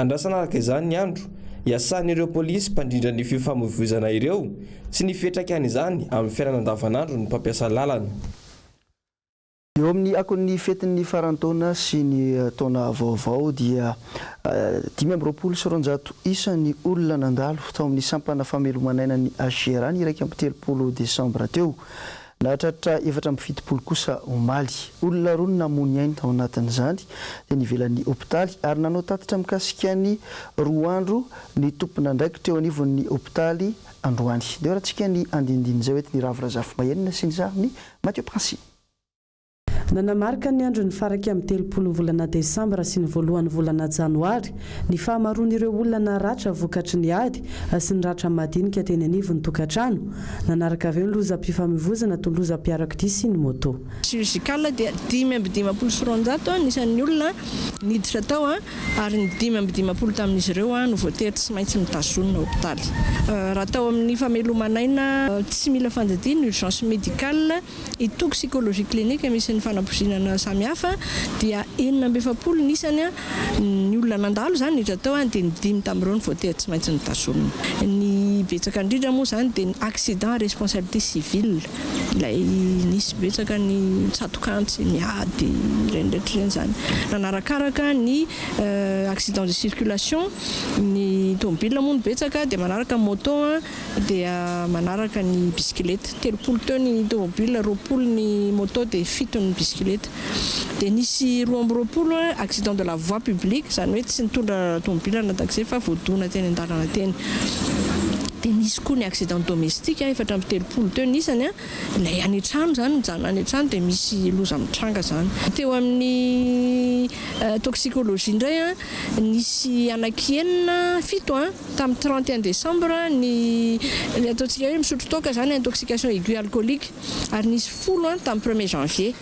Andrasana araka izany ny andro hiasan'ireo polisy mpandrindra ny fifamoivoizana ireo sy ny fiantraikan'izany amin'ny fiainana andavanandron'ny mpampiasa lalana. Eo amin'ny akon'ny fetin'ny faran'ny taona sy ny taona vaovao dia 225 isa ny olona nandalo tao amin'ny sampana fameloman'aina ny HGRA ny 31 desambra teo. Nahatratra 74 kosa omaly. Olona roa no namoy ny ainy tao anatin'izany teny ivelan'ny hopitaly ary nanao tatitra mikasika ny roa andro ny tompon'andraikitra eo anivon'ny hopitaly androany. Ndeho arahantsika ny andinindin'izay hoentin'i Ravo Razafimahenina sy ny sarin'i Mathieu Princi. Nanamarika ny andron'ny faha-31 volana desambra sy ny voalohan'ny volana janoary ny fahamaroan'ireo olona naratra vokatry ny ady sy ny ratra madinika teny anivon'ny tokantrano. Nanaraka avy eo ny lozam-pifamoivozana toy ny lozam-piarakodia sy ny moto. Chirurgical dia 255 ny isan'ny olona niditra tao ary ny 55 tamin'izy ireo no voatery tsy maintsy notazonina hopitaly. Raha tao amin'ny fameloman'aina tsy mila fandidiana, urgence médicale, Ny toxicologie clinique misy ny fanapoizinana samihafa dia 46 ny isany, ny olona nandalo izany niditra tao dia ny dimy tamin'ireo no voatery tsy maintsy notazomina. Ny betsaka indrindra moa izany dia ny accident à responsabilité civile, ilay nisy betsaka ny tsatok'antsy, ny ady, ireny rehetra ireny izany. Nanarakaraka ny accident de circulation, ny tomobile moa no betsaka dia manaraka ny moto. dia manaraka ny bisikileta. 30 teo ny tomobile, 20 ny moto dia fito ny bisikileta. Dia nisy 22 accident de la voie publique, izany hoe tsy nitondra tomobile na taxi fa voadona teny an-dalana teny. Dia nisy koa ny accident domestique, 34 teo ny isany, ilay any an-trano izany, mijanona any an-trano dia misy loza mitranga izany. Teo amin'ny toxicologie indray, nisy anaky enina, fito, Tamin'ny 31 décembre ny ny ataontsika hoe misotro toaka izany intoxication aiguë alcoolique ary nisy folo tamin'ny premier janvier.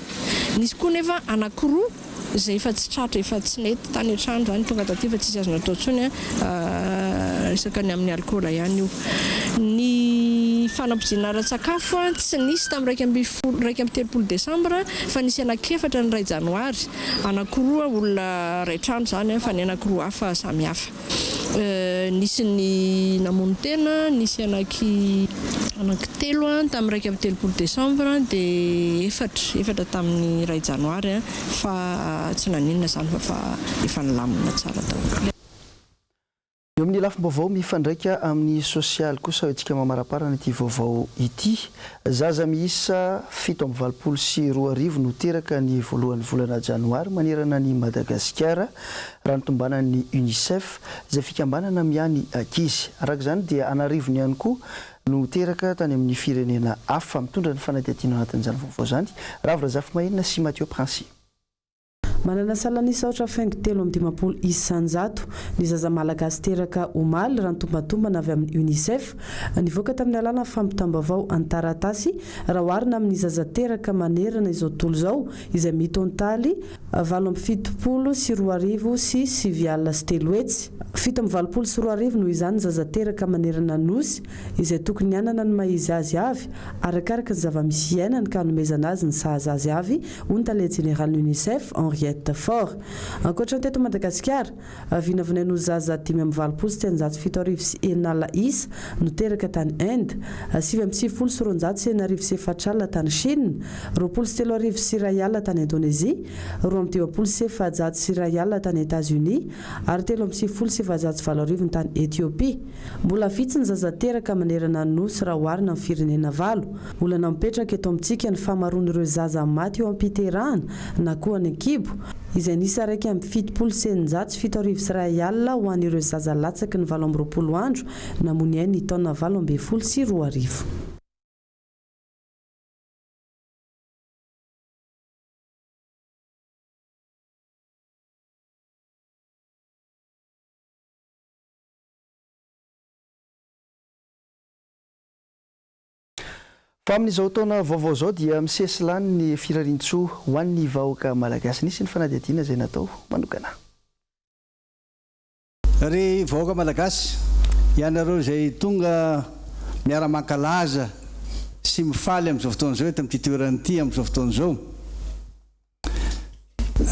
Nisy koa nefa anankiroa izay efa tsy tratra efa tsy nety tany an-trano izany tonga taty fa tsisy azo natao intsony resaka ny amin'ny alikaola ihany io. Ny fanampoizinana ara-tsakafo tsy nisy tamin'ny 11 31 décembre fa nisy anankiefatra ny iray janoary, anankiroa olona iray trano izany fa ny anankiroa hafa samy hafa. Nisy ny namono tena, nisy anaky anaky telo tamin'ny 31 desambra dia efatra, efatra tamin'ny iray janoary fa tsy naninona izany fa fa efa nilamina tsara daholo. Eo amin'ny lafim-baovao mifandraika amin'ny sosialy kosa hoentsika mamaraparana ity vaovao ity. Zaza miisa 2087 no teraka ny voalohan'ny volana janoary manerana an'i Madagasikara. raha ny tombanan'ny Unicef, izay fikambanana miahy ny ankizy. Araka izany dia an'arivony ihany koa no teraka tany amin'ny firenena hafa. Mitondra ny fanadihadiana ao anatin'izany vaovao izany, Ravo Razafimahenina sy Mathieu Princi. Manana salan'isa aotra faingo 53% ny zaza malagasy teraka omaly, raha ny tombantombana avy amin'ny Unicef, nivoaka tamin'ny alalan'ny fampitam-baovao an-taratasy, raha oharina amin'ny zaza teraka manerana izao tontolo izao, izay mitontaly 2078 300. 2087 noho izany ny zaza teraka manerana ny Nosy, izay tokony hanana ny maha izy azy avy, arakaraka ny zava-misy iainany ka hanomezana azy ny sahaza azy avy, hoy ny tale jeneralin'ny Unicef, Henriette Fore. Ankoatra ny teto Madagasikara, Vinavinaina ho zaza 685 600 isa no teraka tany Inde, 699 240 tany Chine, 220 320 tany Indonezia, 452 410 tany Etats-Unis ary 493 800 ny tany Ethiopie. Mbola vitsy ny zaza teraka manerana ny Nosy raha oharina amin'ny firenena valo. Olana mipetraka eto amintsika ny fahamaroan'ireo zaza maty eo am-piterahana na koa any an-kibo, izay niisa 671 770 ho an'ireo zaza latsaky ny 28 andro namony ainy ny taona 2018. Fa amin'izao taona vaovao izao dia misesy lany ny firariantsoa ho an'ny vahoaka malagasy. Nisy ny fanadihadiana izay natao manokana. Ry vahoaka malagasy, ianareo izay tonga miara-mankalaza sy mifaly amin'izao fotoana izao eto amin'ity toerana ity amin'izao fotoana izao.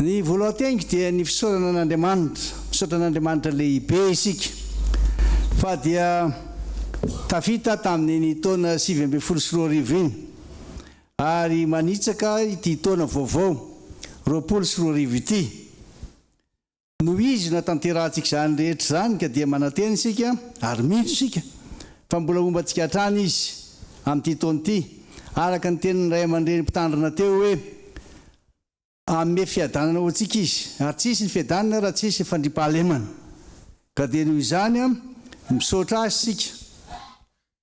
Ny voalohan-teniko dia ny fisaorana an'Andriamanitra. Misaotra an'Andriamanitra lehibe isika fa dia tafita tamin'iny taona 2019 iny ary manitsaka ity taona vaovao 2020 ity. Noho Izy natanterahantsika izany rehetra izany ka dia manantena isika ary mino isika fa mbola homba antsika hatrany Izy amin'ity taona ity araka ny tenin'ny ray aman-dreny mpitandrina teo hoe hanome fiadanana ho antsika Izy ary tsy hisy ny fiadanana raha tsy hisy fandriampahalemana ka dia noho izany misaotra Azy isika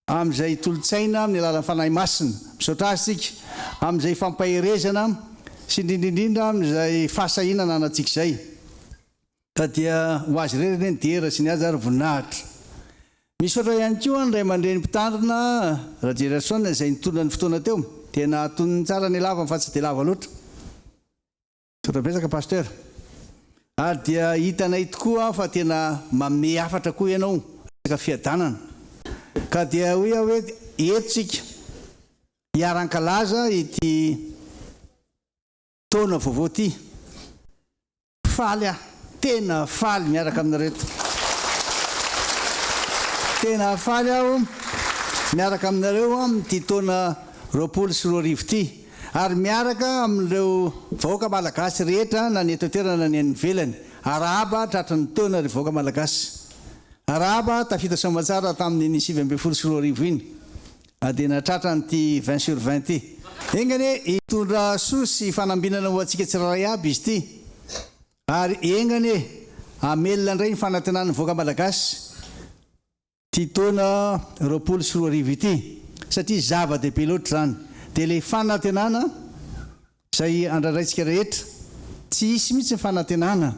amin'izay tolo-tsaina amin'ny alalan'ny Fanahy Masina. Misaotra Azy isika amin'izay fampaherezana. sy indrindra indrindra amin'izay fahasahiana ananantsika izay. Ka dia ho azy irery anie ny dera sy ny haja ary voninahitra. Misaotra ihany koa ny ray aman-dreny mpitandrina Rajerison izay nitondra ny fotoana teo. Dia nahatonony tsara ny lavany fa tsy dia lava loatra. Misaotra betsaka Pasteur. Ary dia hitanay tokoa fa tena manome hafatra koa ianao resaka fiadanana. Ka dia hoy aho hoe eto tsika hiara-hankalaza ity taona vaovao ity. Faly aho, tena faly miaraka aminareo eto. Tena faly aho miaraka aminareo amin'ity taona 2020 ity ary miaraka amin'ireo vahoaka Malagasy rehetra na ny eto an-toerana na ny any ivelany. Arahaba tratry ny taona ry vahoaka Malagasy. Arahaba tafita soamantsara tamin'iny 2019 iny. Na dia nahatratra an'ity 20 sur 20 ity. Enga anie hitondra soa sy fanambinana ho antsika tsirairay aby izy ity. Ary enga anie hamelona indray ny fanantenan'ny vahoaka Malagasy ity taona 2020 ity. Satria zava-dehibe loatra izany. Dia ilay fanantenana Izay andraindraintsika rehetra. Tsy hisy mihitsy ny fanantenana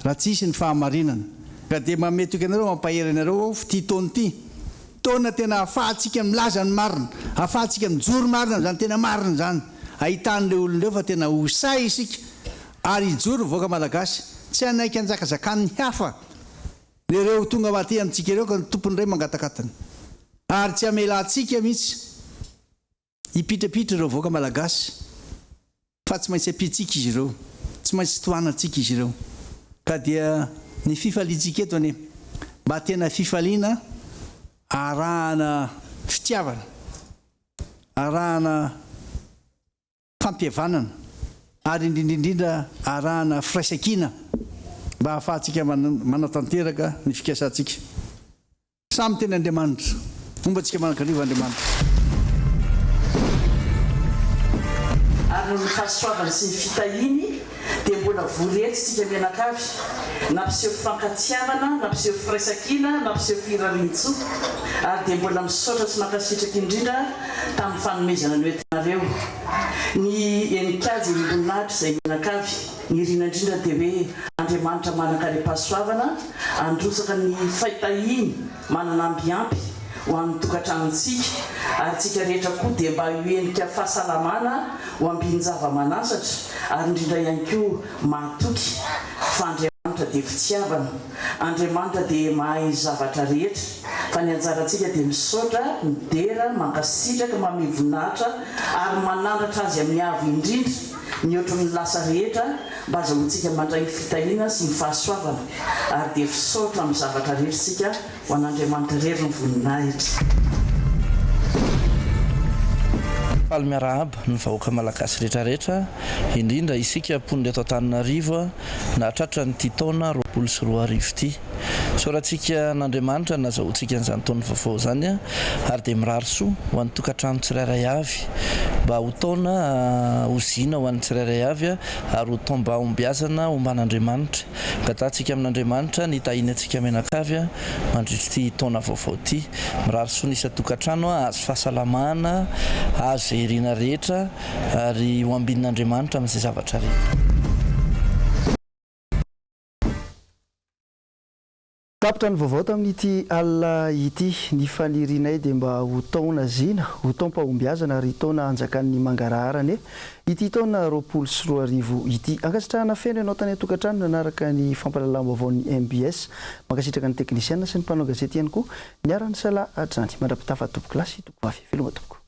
raha tsy hisy ny fahamarinana. Ka dia manome toky anareo, mampahery anareo aho f'ity taona ity, taona tena ahafahantsika milaza ny marina, ahafahantsika mijoro marina amin'izany tena marina izany, ahitan'ireo olona ireo fa tena ho sahy isika ary hijoro ny vahoaka Malagasy, tsy hanaiky hanjakazakan'ny hafa ireo tonga aty amintsika ireo ka ny tompony indray mangatakatana ary tsy hamela antsika mihitsy. Hipitrapitra ireo vahoaka Malagasy fa tsy maintsy ampiantsika izy ireo, tsy maintsy tohanantsika izy ireo. Ka dia ny fifaliantsika eto anie mba tena fifaliana arahana fitiavana, arahana fampihavanana ary indrindra indrindra arahana firaisankina mba hahafahantsika manatanteraka ny fikasantsika. Samy teny Andriamanitra. Homba antsika mandrakariva Andriamanitra. Ary noho ny fahasoavany sy ny fitahiany dia mbola vory eto isika mianakavy, nampiseho fifankatiavana, nampiseho firaisankina, nampiseho firariantsoa, ary dia mbola misaotra sy mankasitraka indrindra tamin'ny fanomezana noentinareo. Ny henikajy enim-boninahitra izay mianakavy, ny irina indrindra dia hoe Andriamanitra manan-karem-pahasoavana Handrotsaka ny fahitahiany manana ambiampy ho an'ny tokantranontsika ary tsika rehetra koa dia mba hohenika fahasalamana ho ambin-java-manasatra ary indrindra ihany koa mahatoky fa Andriamanitra dia fitiavana. Andriamanitra dia mahay ny zavatra rehetra fa ny anjarantsika dia misaotra, midera, mankasitraka, mamehy voninahitra ary manandratra Azy amin'ny avo indrindra mihoatra ny lasa rehetra mba azahoantsika mandray ny fitahiana sy ny fahasoavana ary dia fisaotra amin'ny zavatra rehetra isika ho an'Andriamanitra irery ny voninahitra. Faly miarahaba ny vahoaka Malagasy rehetra rehetra, indrindra isika mponina eto Antananarivo nahatratra an'ity taona 2020 ity. Isaorantsika an'Andriamanitra nazahoantsika an'izany taona vaovao izany ary dia mirary soa ho an'ny tokantrano tsirairay avy mba ho taona ho zina ho an'ny tsirairay avy ary ho taom-bahombiazana homban'Andriamanitra. Angatahantsika amin'Andriamanitra ny hitahiany antsika mianakavy mandritra ity taona vaovao ity. Mirary soa ny isan-tokantrano hahazo fahasalamana, hahazo izay irina rehetra ary ho ambinin'Andriamanitra amin'izay zavatra rehetra. Tapitra ny vaovao tamin'ity alina ity. Ny fanirianay dia mba ho taona zina, ho taom-pahombiazana ary taona hanjakan'ny mangarahara anie ity taona 2020 ity. Ankasitrahana feno ianao tany an-tokantrano nanaraka ny fampahalalam-baovaon'ny mbs. Mankasitraka ny teknisiana sy ny mpanao gazety ihany koa niara-nisalahy hatrany. Mandra-pitafa tompokolahy sy tompokovavy. Veloma tompoko.